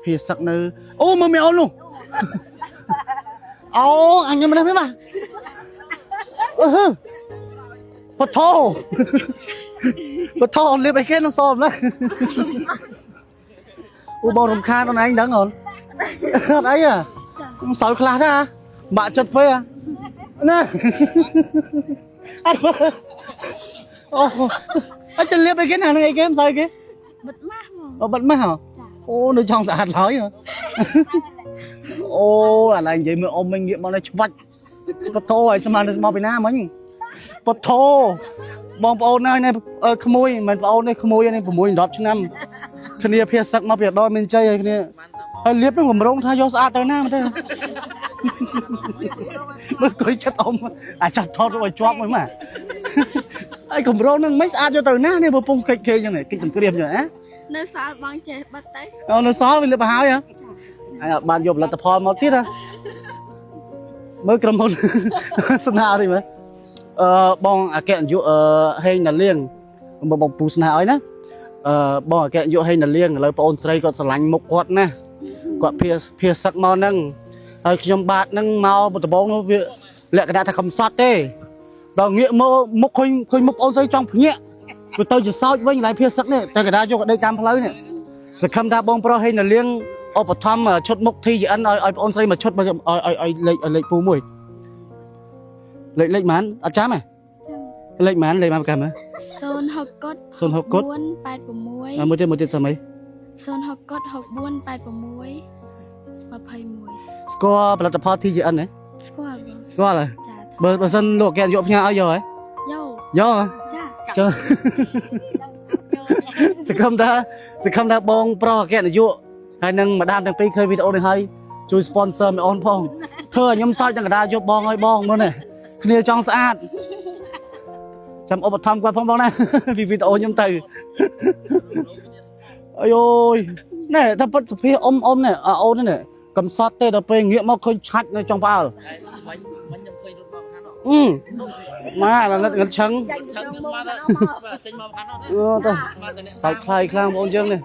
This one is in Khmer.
ភៀសឹកនៅអូមកមីអូននោះអូអញមិនដឹងទេបាទអឺបថោបថោអូនលៀបអីគេនឹងសមណាអូបងរំខានអូនឯងដឹងអូនអត់អីហ៎សោយខ្លះដែរបាក់ចិត្តពេកណាអត់អូអត់ទៅលៀបអីគេណានឹងអីគេមិនសោយគេ បិទម៉ាស់ហ្មង អូបិទម៉ាស់ហ៎ ចា អូនៅចង់ស្អាតឡើយហ៎អូអាឡែងនិយាយមើលអ៊ំមិញងាកមកនៅច្បាច់បតោឲ្យស្មានមកពីណាមិញបតោបងប្អូនណាស់នេះក្មួយមិនប្អូននេះក្មួយនេះ6 10ឆ្នាំគ្នាភាសឹកមកពីដល់មានជ័យហើយគ្នាហើយលៀបនឹងកម្រងថាយកស្អាតទៅណាមកទៅមើលគុយចិត្តអ៊ំអាចចាប់ថតឲ្យជាប់មួយមកហើយកម្រងនឹងមិនស្អាតយកទៅណានេះបើពងកិច្ចគេចឹងកិច្ចសង្គ្រាមចឹងណា នៅសល់បងចេះបិទទៅ អូនៅសល់វាលៀបទៅហើយហ៎អញអត់បានយកផលិតផលមកទៀតហ៎មើលក្រុមហ៊ុន ស្នានេះមើលអឺបងអគ្គនាយកអឺហេងណាលៀងបងបងពូស្នាឲ្យណាអឺបងអគ្គនាយកហេងណាលៀងឥឡូវបងអូនស្រីគាត់ស្រឡាញ់មុខគាត់ណាគាត់ភាភាសឹកមកហ្នឹងហើយខ្ញុំបាទហ្នឹងមកដំបូងនោះវាលក្ខណៈថាកំសត់ទេដល់ងាកមកមុខឃើញឃើញមុខបងអូនស្រីចង់ភ្ញាក់វាទៅជាសោចវិញកន្លែងភាសឹកនេះតែកដាយកកដេកតាមផ្លូវនេះ សង្ឃឹមថាបងប្រុសហេងណាលៀងឧបត្ថម្ភឈុតមុខ TGN ឲ្យឲ្យបងអូនស្រីមួយឈុតមកឲ្យឲ្យឲ្យលេខឲ្យលេខពូមួយលេខលេខប៉ុន្មានអត់ចាំទេ ចាំ លេខប៉ុន្មានលេខប៉ុន្មានកាម 06កុដ 06កុដ 486 មួយទៀតមួយទៀតសម័យ 06កុដ6486 21 ស្គាល់ផលិតផល TGN ទេ ស្គាល់បង ស្គាល់ហ៎ ចា បើបើសិនលោកគេយកផ្ញើឲ្យយកហ៎ យោ យកហ៎ ចា ចុះសង្ឃឹមថាសង្ឃឹមថាបងប្រុសអគ្គនាយកហើយនឹងម្ដាមទាំងពីរឃើញវីដេអូនេះហើយជួយ sponsor មីអូនផងធ្វើឲ្យខ្ញុំសើចទាំងកណ្ដាលយកបងឲ្យបងមើលនេះគ្នាចង់ស្អាតចាំឧបត្ថម្ភគាត់ផងបងណា ពីវីដេអូខ្ញុំទៅអាយយណែថាពិតសភាអ៊ំអ៊ំនេះអាអូននេះកំសត់ទេដល់ពេលងាកមកឃើញឆាច់នៅចុងផ្អើល មិញមិញខ្ញុំឃើញរត់មកខាងនោះ អឺម៉ាឡើងងឹតងឹតឆឹង ឆឹងខ្ញុំស្មានចេញមកខាងនោះ អឺទៅ ស្មានតែអ្នក សើចខ្លាយខ្លាំងបងអូនយើងនេះ